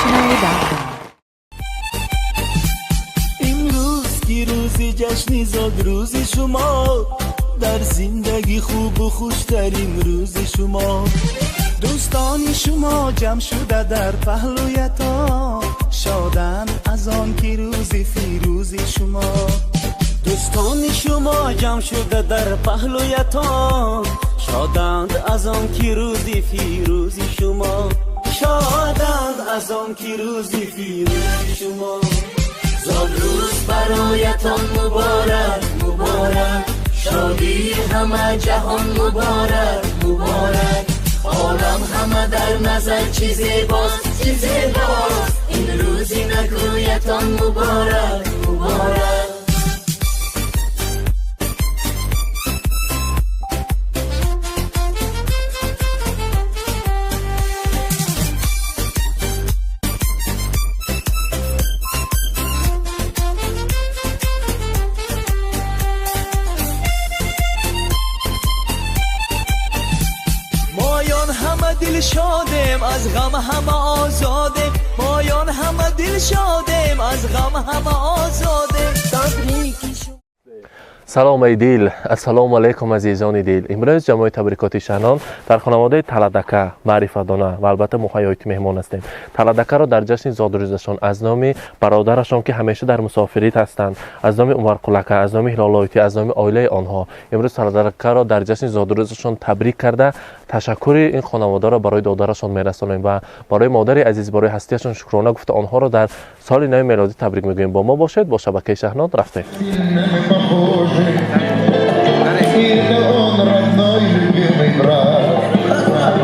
dictionary.com. Имрӯз ки рӯзи ҷашни зодрӯзи шумо, дар зиндагӣ хубу хуштарин рӯзи шумо. Дӯстони шумо ҷамъ шуда дар паҳлӯятон, шоданд аз он ки рӯзи фирӯзи шумо. Дӯстони шумо ҷамъ шуда дар паҳлӯятон, шоданд аз он ки рӯзи фирӯзи шумо, шоданд аз он ки рӯзи фирӯзи шумо. Зодрӯз бароятон муборак, муборак, шодии ҳама ҷаҳон муборак, муборак. Олам ҳама дар назар чӣ зебост, чӣ зебост, ин рӯзи накӯятон муборак, муборак. Моён ҳама дил шодем, аз ғам ҳама озодем, моён ҳама дил шодем, аз ғам ҳама озодем. Табрики шумо. Салом, ай дил, ассалому алайкум, азизони дил. Имрӯз ҷамоаи табрикоти Шаҳнон дар хонаводаи Таладака, Маърифатдона ва албатта Муҳайёити меҳмон ҳастем. Таладакаро дар ҷашни зодрӯзашон аз номи бародарашон, ки ҳамеша дар мусофирит ҳастанд, аз номи Умарқулака, аз номи Ҳилолоитӣ, аз номи оилаи онҳо имрӯз Таладакаро дар ҷашни зодрӯзашон табрик карда, ташаккури ин хонаводаро барои додарашон мерасонем ва барои модари азиз, барои ҳастиашон шукрона гуфта, онҳоро дар соли нави мелодӣ табрик мегӯем. Бо мо бошед, бо шабакаи Шаҳнон рафтем. Сильно мы похожи, и это он, родной любимый брат. Брат!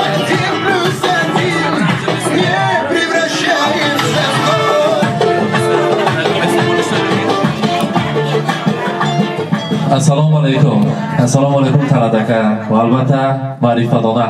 Один плюс один не превращается в ноль. Ассалому алайкум, ассалому алайкум, Таладака ва албатта Маърифатдона.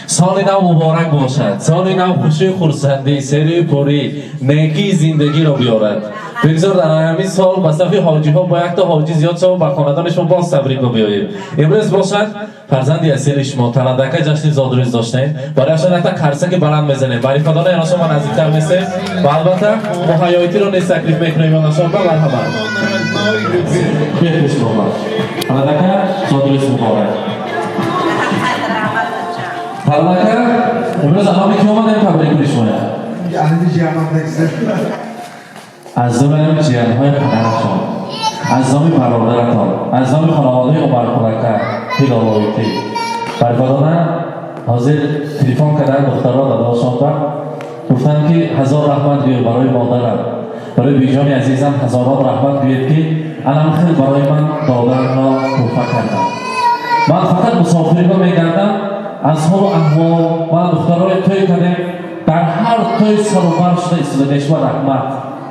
Соли нав муборак бошад. Соли нав хушию хурсандӣ, серию пурӣ, некии зиндагиро биёрад. Бигзор дар ҳамин сол ба сафи ҳоҷиҳо бо якто ҳоҷӣ зиёд шава, ба хонадони шумо боз табрик биёем. Имрӯз бошад, фарзанди асили шумо Таладака ҷашни зодрӯз доштем. Барояшон якта қарсаки баланд мезанем. Маърифатдона, ёнашон наздиктар местем ва албатта Муҳайёитиро низ таклиф мекунем ёнашон ба марҳамат. Он родной любимый Биё пеш омад. Таладака, зодрӯз муборак. Таладака, имрӯз аҳоми ки омадем табрик кунӣ шумоя? Аз номи ҷиянҳои падарашон, аз номи бародаратон, аз номи хонаводаи Умарқулака, Ҳилолоитӣ. Барбадона, ҳозир телефон карданд духтаро дадошон ба гуфтанд, ки ҳазор раҳмат гӯё барои модарам, барои биҷони азизам ҳазорон раҳмат гӯед, ки анам хел барои ман додарро тӯҳфа кардам. Ман фақат мусофириба мегардам, аз ҳолу аҳвол ман духтарои тӯй кардем, дар ҳар тӯй сарубар шуда истода. Раҳмат,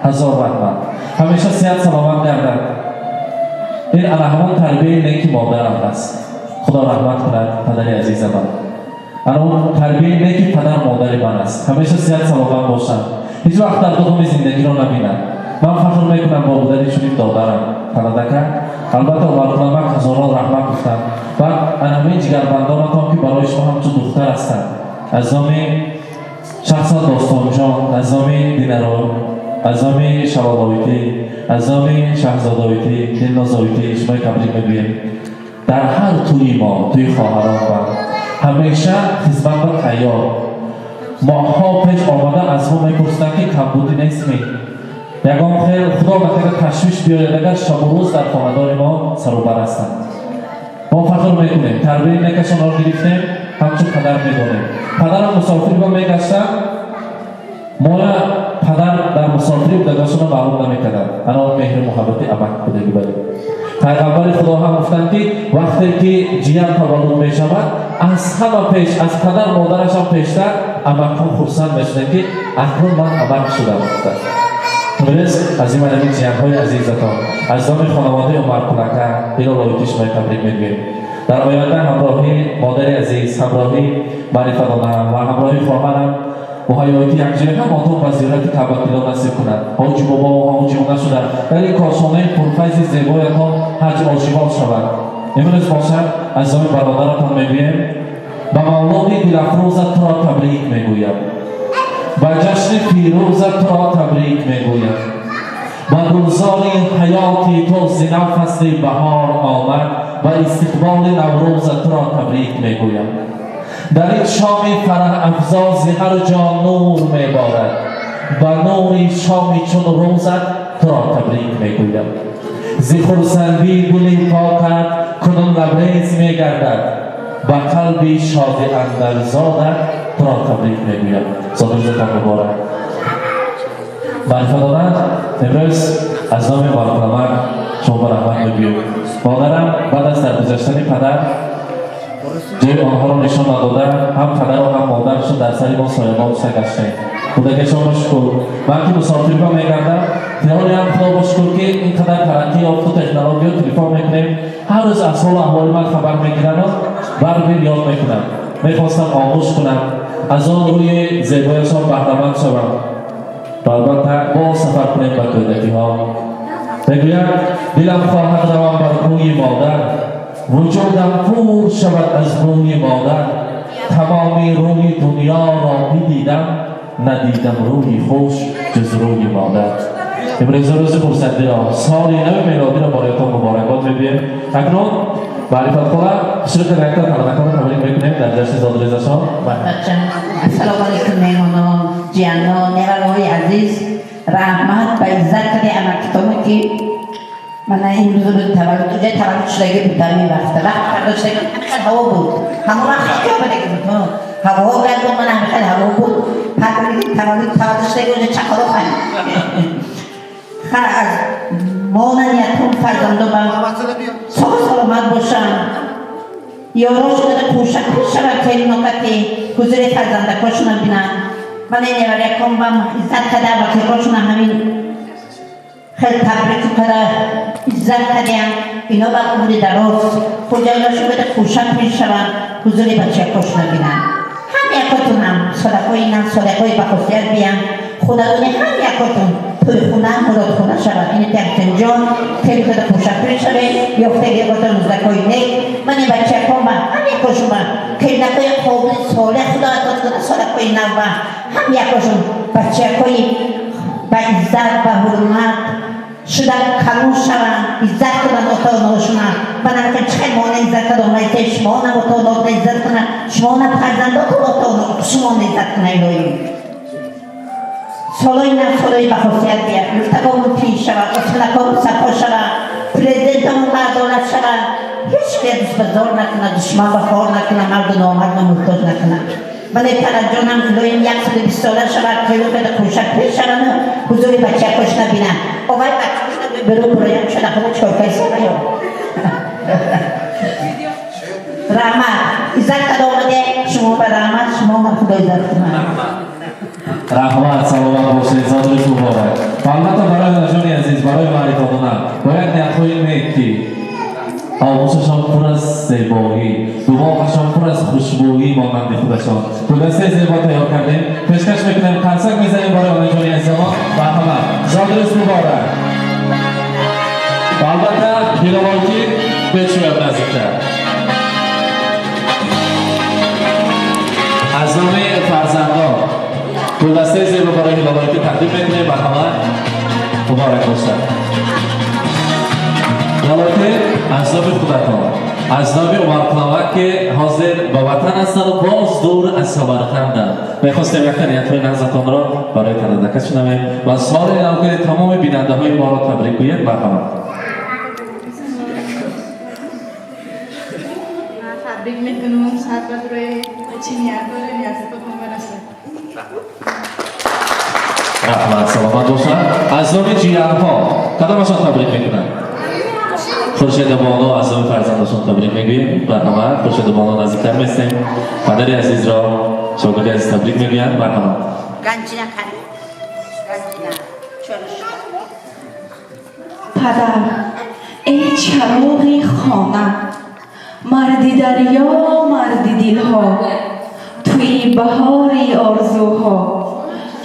ҳазор раҳмат, ҳамеша сиҳат саломат гардад. Ин ана ҳамон тарбияи неки модарам аст, Худо раҳмат кунад падари азизамам. Ана он тарбияи неки падар модари ман аст. Ҳамеша сиҳат саломат бошанд, ҳеҷ вақт дар дуғуми зиндагиро набинанд. Ман фахр мекунам бо будани чунин додарам. Таладака, албатта Умарқуламак ҳазорон раҳмат гуфтанд ва ана ҳамин ҷигарбандонатон, ки барои шумо ҳамчун духтар ҳастанд, аз номи шахсан Достонҷон, аз номи Динаро, аз номи Шалоловитӣ, аз номи Шаҳзодовитӣ, Дилнозовитӣ шумои табрик мегӯем. Дар ҳар тӯи мо, тӯи хоҳарон ба ҳамеша хизмат ба тайёр, моҳҳо пеш омада аз мо мепурсиданд, ки камбудӣ нестми, ягон хел Худо накарда ташвиш биёяд агар, шабу рӯз дар хонадони мо сарубар ҳастанд. Мо фахр мекунем, тарбияи некашонро гирифтем, ҳамчун падар медонем. Падарам мусофирба мегаштанд, моя падар дар мусофирӣ будагашонро маълум намекарданд. Ана он меҳру муҳаббати амак будагӣ бале. Пайғамбари Худо ҳам гуфтанд, ки вақте ки ҷиян таваллуд мешавад, аз ҳама пеш, аз падар модарашам пештар амакҳо хурсанд мешуданд, ки акнун ман амак шудам, гуфтанд. Имрӯз аз ин манами ҷиянҳои азизатон, аз номи хонаводаи Умарқулака, Ҳилолоитӣ шумои табрик мегӯем. Дар оянда ҳамроҳи модари азиз, ҳамроҳи Маърифатдона ва ҳамроҳи хоҳарам Муҳайёити якҷоя ҳам онҳо ба зиёрати Каъбатилло насиб кунад. Ҳоҷи бобо ҳоҷиона шуда, дар ин кошонаи пурфайзи зебоятон ҳаҷ ошиқон шавад. Имрӯз бошад, аз номи бародаратон мегӯем. Ба мавлуди дилафрӯзат туро табрик мегӯям, ба ҷашни фирӯзат туро табрик мегӯям, ба гулзори ҳаёти ту зи нав фасли баҳор омад, ба истиқболи наврӯзат туро табрик мегӯям. Дар ин шоми фараҳафзо зи ҳар ҷо нур меборад, ба нури шоми чун рӯзат туро табрик мегӯям. Зи хурсандии дили покат кунун лабрез мегардад, ба қалби шоди андарзодат туро табрик мегӯям. Зодрӯзатон муборак. Маърифатдона, имрӯз аз номи Марқуламак шумо ба раҳмат мегӯем. Модарам баъд аз даргузаштани падар ҷои онҳоро нишон надода, ҳам падару ҳам модарашон дар сари мо соябон шуда гаштем. Кӯдакашон ба шукр, ман ки мусофирба мегардам, теориям худо ба шукр, ки ин қадар тараққӣ ёфту технологиё, телефон мекунем, ҳар рӯз аз ҳолу аҳволи ман хабар мегирану барбир ёд мекунам. Мехостам оғӯш кунам, аз он рӯи зебояшон баҳраманд шавам ва албатта боз сафар кунем ба кӯдакиҳо. Мегӯяд: дилам хоҳад равам бар кӯи модар, вуҷудам пур шавад аз бӯи модар. Тамоми рӯи дунёро бидидам, надидам рӯи хуш ҷуз рӯи модар. Имрӯз рӯзи хурсандиро, соли нави мелодиро бароятон муборакбод мегӯем. Акнун маърифатхона шурӯъ якта талабаконро табрик мекунем дар ҷашни зодрӯзашон. Ассалому алайкум, меҳмонон, ҷиянон, невараҳои азиз. Раҳмат ба иззат кади амакитоме, ки мана имрӯз рӯзи таваллуд, ҷои таваллуд шудаги буд. Дар ин вақта вақт пайдо шудаги ҳамин хел ҳаво буд, ҳамон вақт хеле омадаги буд, ҳавоҳо гарм буд, мана ҳамин хел ҳаво буд. Пагаги таваллуд шудаги оҷа чақалоқ ҳами ха аз мона ниятон фарзандо ба соҳу саломат бошанд, ёрошона кӯша шавад, келинокати ҳузури фарзандакошона бинанд. Мана неварякон ба иззат када, вакилҳошона ҳамин хел табрик када, иззат кадиям. Ино ба умри дароз, хоҷаиношон бада кӯша пеш шаванд, ҳузури бачакошона бинанд. Ҳам якотунам садақои нав, садақои бахосият биям. Худадони ҳам якотун тӯйхуна, муродхона шавад. Ини тахтинҷон хеле худа кӯша пеш шавед, ёфтаги якотун рӯзакҳои нек. Мани бачакон ба ҳам якошон ба келинакҳои қобили солеҳ худо ато кунад, садақои нав ба ҳам якошон бачакҳои ба иззат, ба ҳурмат шуда калон шаванд, иззат кунанд ото-онаошона. Банака чӣ хел мона иззат кардам, омаите шумонам ото-онаотона иззат кунад, шумона фарзандотон ото-оно шумона иззат кунад. Илоҳӣ, солои нав солои бахосият биям, юфтагомон тинч шавад, осмонакомон сафо шавад, президентамон ба адолат шавад, ҳеҷ кия дустбазор накунад, душман ба хор накунад, марду номардро муҳтоҷ накунад. Вале Талаҷонам илоҳим 120 сола шавад, келу када кӯша пеш шавану ҳузури бачакош набинад. Овай бачакош беру буроям шуда, худо чикор кайсаё. Раҳмат, иззат када омаде, шумо ба раҳмат, шумо ҳам худо иззат кунад. Раҳмат, саломат бошед, зодрӯз муборак. Ва албатта барои наҷони азиз, барои маърифатдона бо як ниятҳои нек, ки оғӯшашон пур аз зебоӣ, думоғашон пур аз хушбӯӣ монанди худашон, гулдастаи зебо тайёр кардем, пешкаш мекунем. Қарсак мезанем барои онаҷони азизамон. Марҳамат, зодрӯз муборак. Ва албатта ҳилолоки бешӯяд наздиктар. Аз номи фарзандон гулдастаи зебо барои ҳилолоки тақдим мекунем. Марҳамат, муборак бошад. Ҳилолоки, аз номи худатон, аз номи Умарқулавак, ки ҳозир ба ватан ҳастанду боз дур аз Самарқанданд, мехостем якта ниятҳои нағзатонро барои тарадака шунавем ва соли навгири тамоми бинандаҳои моро табрик гӯед. Марҳамат. Табрик мекунам, сар бадрои чӣ ният дорем, ниятотон барасад. Раҳмат, саломат бошад. Аз номи ҷиянҳо кадомашон табрик мекунанд? Хуршедабону аз номи фарзандашон табрик мегӯем. Марҳамат, Хуршедабону, наздиктар местем. Падари азизро шогирди азиз табрик мегӯянд. Марҳамат. Ганҷина кани ганҷина. Падар, эй чароғи хона, марди дарё, марди дилҳо, туи баҳори орзуҳо,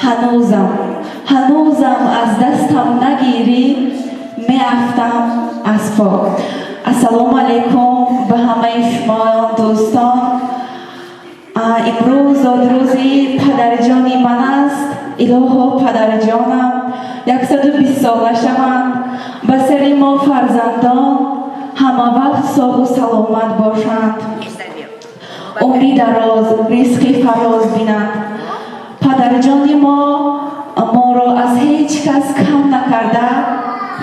ҳанӯзам, ҳанӯзам аз дастам нагирӣ, меафтам аз по. Ассалому алайкум ба ҳамаи шумоён, дӯстон. Имрӯз зодрӯзи падарҷони ман аст. Илоҳо, падарҷонам 120 сола шаванд, ба сари мо фарзандон ҳама вақт соғу саломат бошанд, умри дароз, ризқи фароз бинанд. Падарҷони мо моро аз ҳеҷ кас кам накарда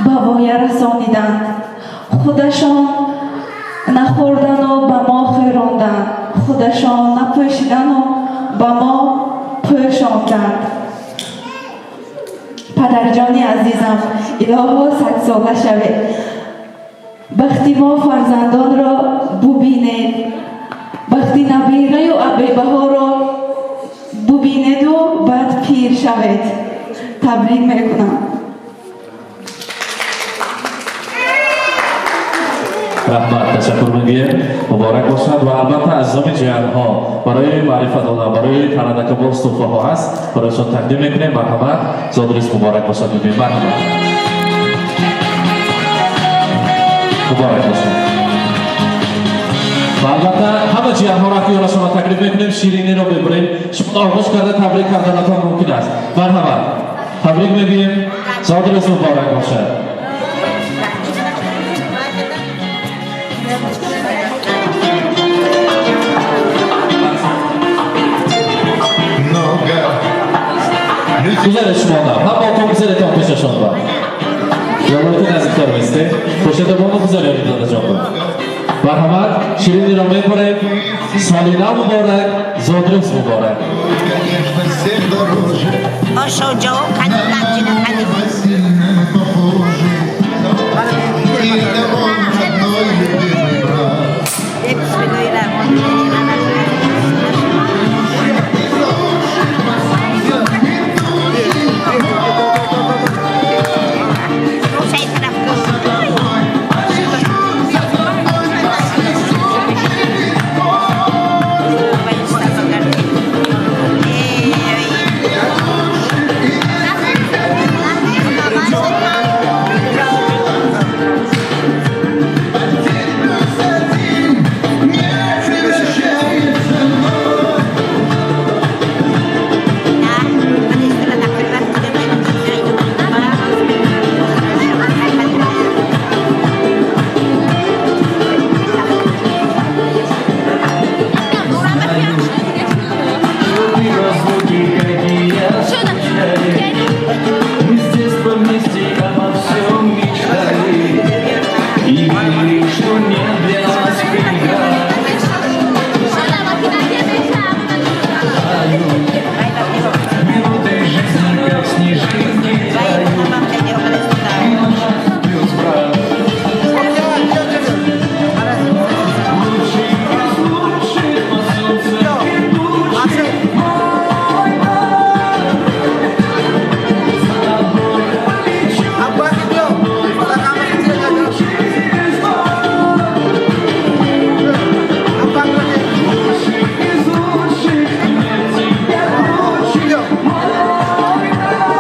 ба воя расониданд. Худашон нахӯрдану ба мо хӯронданд, худашон напӯшидану ба мо пӯшонданд. Падарҷони азизам, илоҳо 100 сола шавед, бахти мо фарзандонро бубинед, бахти набираю абебаҳоро бубинеду баъд пир шавед. Табрик мекунам. Раҳмат, ташаккур мегӯем, муборак бошад. Ва албатта, аз номи ҷиянҳо барои Маърифатдона, барои Тарадака боз туҳфаҳо ҳаст, барояшон тақдим мекунем. Марҳамат, зодрӯз муборак бошад мегӯем. Марҳамат, муборак бошад. Ва албатта, ҳама ҷиянҳоро рафиёрашонро таклиф мекунем, шириниро мебурем. Шумо оғоз карда табрик карданатон мумкин аст. Марҳамат, табрик мегӯем, зодрӯз муборак бошад. Много Гузаред шумо ҳама отон, гузаретон пешашон ба ёлоти наздиктар мистед. Хуршедабону, гузаред, додаҷон ба. Марҳамат, шириниро мебурем. Соли нав муборак, зодрӯз муборак. Конечно, всех дороже. На сильно похожи. И это он, родной, любимый брат. Не превращается вновь. Разлуки какие скучали. Мы с детства вместе обо всем мечтали и верили, что нет для нас преград. Минуты жизни, как снежинки, тают. И наш плюс брат. Лучший из лучших под солнцем ведущий. Мой брат. За тобой полечу, через Лучший из лучших, нет тебя круче. Мой брат.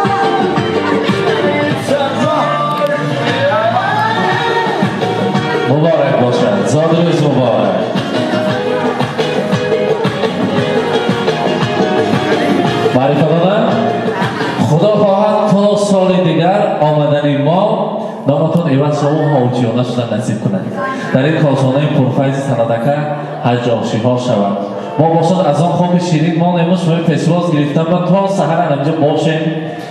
Муборак бошад, зодрӯз муборак. Маърифатдона, Худо хоҳад, то соли дигар омадани мо номатон иваз шаву ҳоҷиёна шуда насиб кунад. Дар ин кошонаи пурфайзи Санадака ҳаҷошиҳо шавад. Мо бошад, аз он хоби ширин монему, шумои пешвоз гирифтан ба то саҳар анамҷа бошем.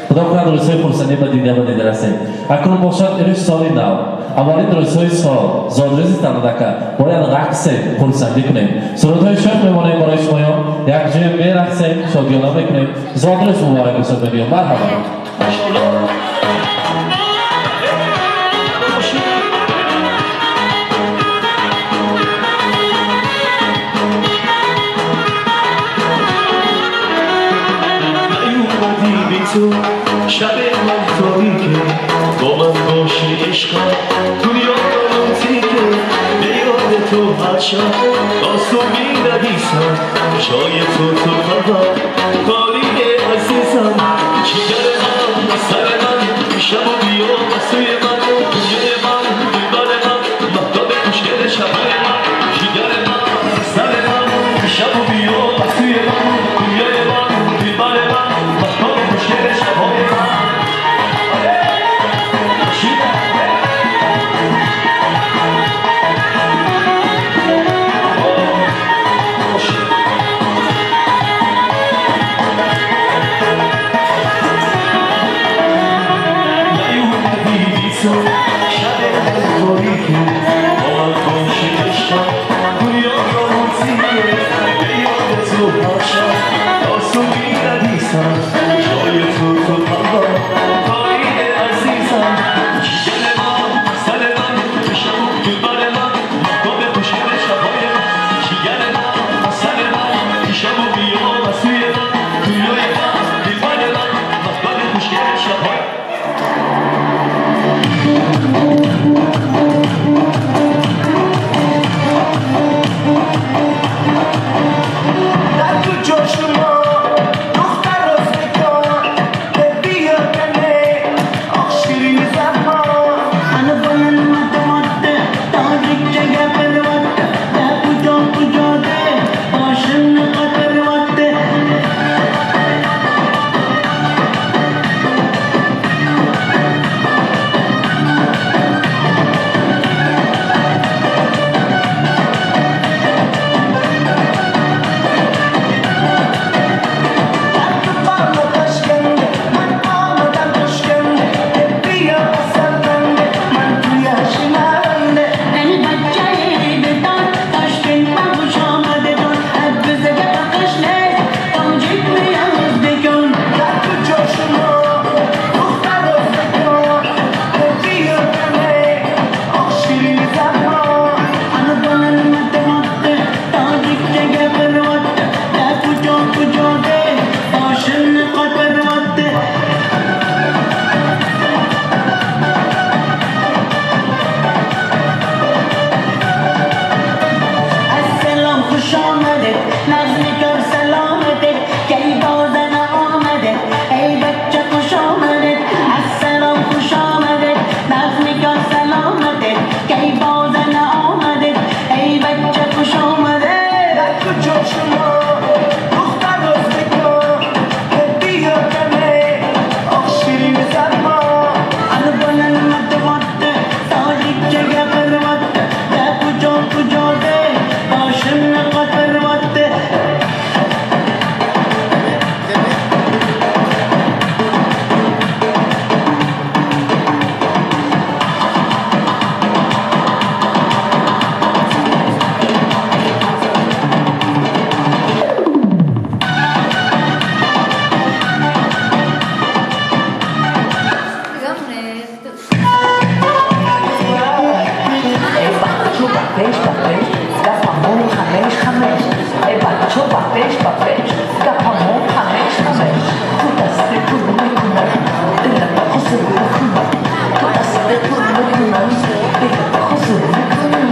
Худо кунад, рӯзҳои хурсандӣ ба дида расем. Акнун бошад, ирӯз соли нав, аввалин рӯзҳои сол, зодрӯзи Танадака, бояд рақсем, хурсандӣ кунем, сурудҳои шод мемонем барои шумоён, якҷоя мерақсем, шодиёна мекунем. Зодрӯз муборак бошад мегӯям. Марҳабо. نیومدی بی تو شب من تاریکه، با من باشی عشقم دنیا رومانتیکه. به یاد تو هر شب آسو می نویسم، جای تو تو قلبم خالیه عزیزم. جگر من، سر من، شب و بیا سوی من. دنیای من، دلبر من، مهتاب خوشگل شبای من. جگر من، سر من، شب و بیا سوی من. пеш ба пеш, гапамон ҳамеш ҳамеш. Эй бачо, ба пеш ба пеш, гапамон ҳамеш ҳамеш. Ту дасти пур мекунам, дилата ҳузур мекунам. Ту дасти пур мекунам, дилата ҳузур мекунам.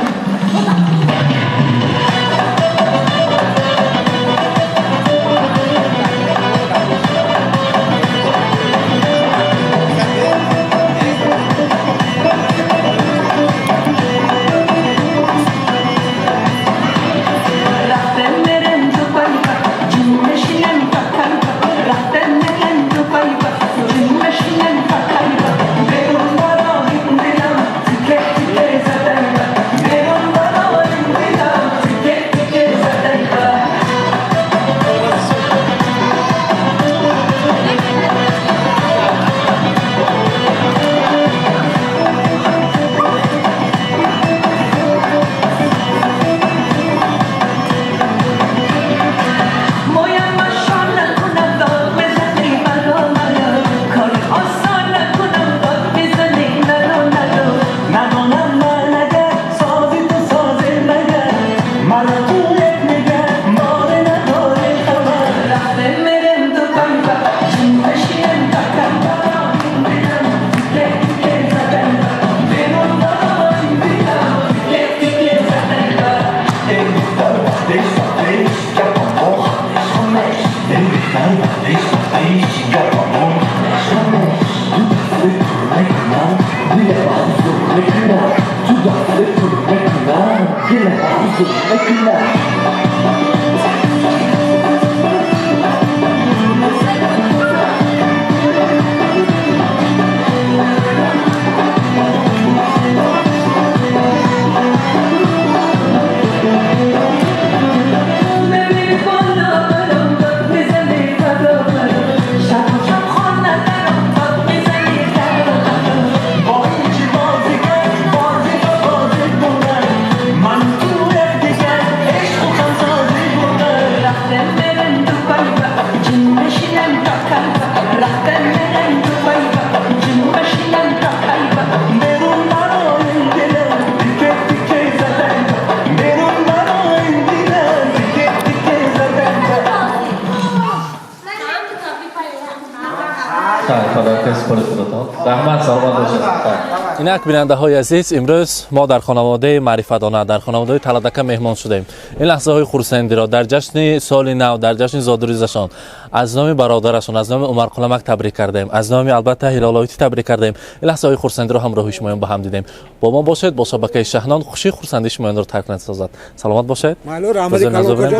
Инак, бинандаҳои азиз, имрӯз мо дар хонаводаи Маърифатдона, дар хонаводаи Таладака меҳмон шудем. Ин лаҳзаҳои хурсандиро дар ҷашни соли нав, дар ҷашни зодрӯзашон аз номи бародарашон, аз номи Умарқуламак табрик кардем, аз номи албатта Ҳилолоити табрик кардем. Ин лаҳзаҳои хурсандиро ҳамроҳи шумоён ба ҳам дидем. Бо мо бошед, бо шабакаи Шаҳнон хушии хурсандии шумоёнро тарк насозад. Саломат бошед.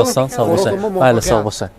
Достон, сав бошед. Майли, сав бошед.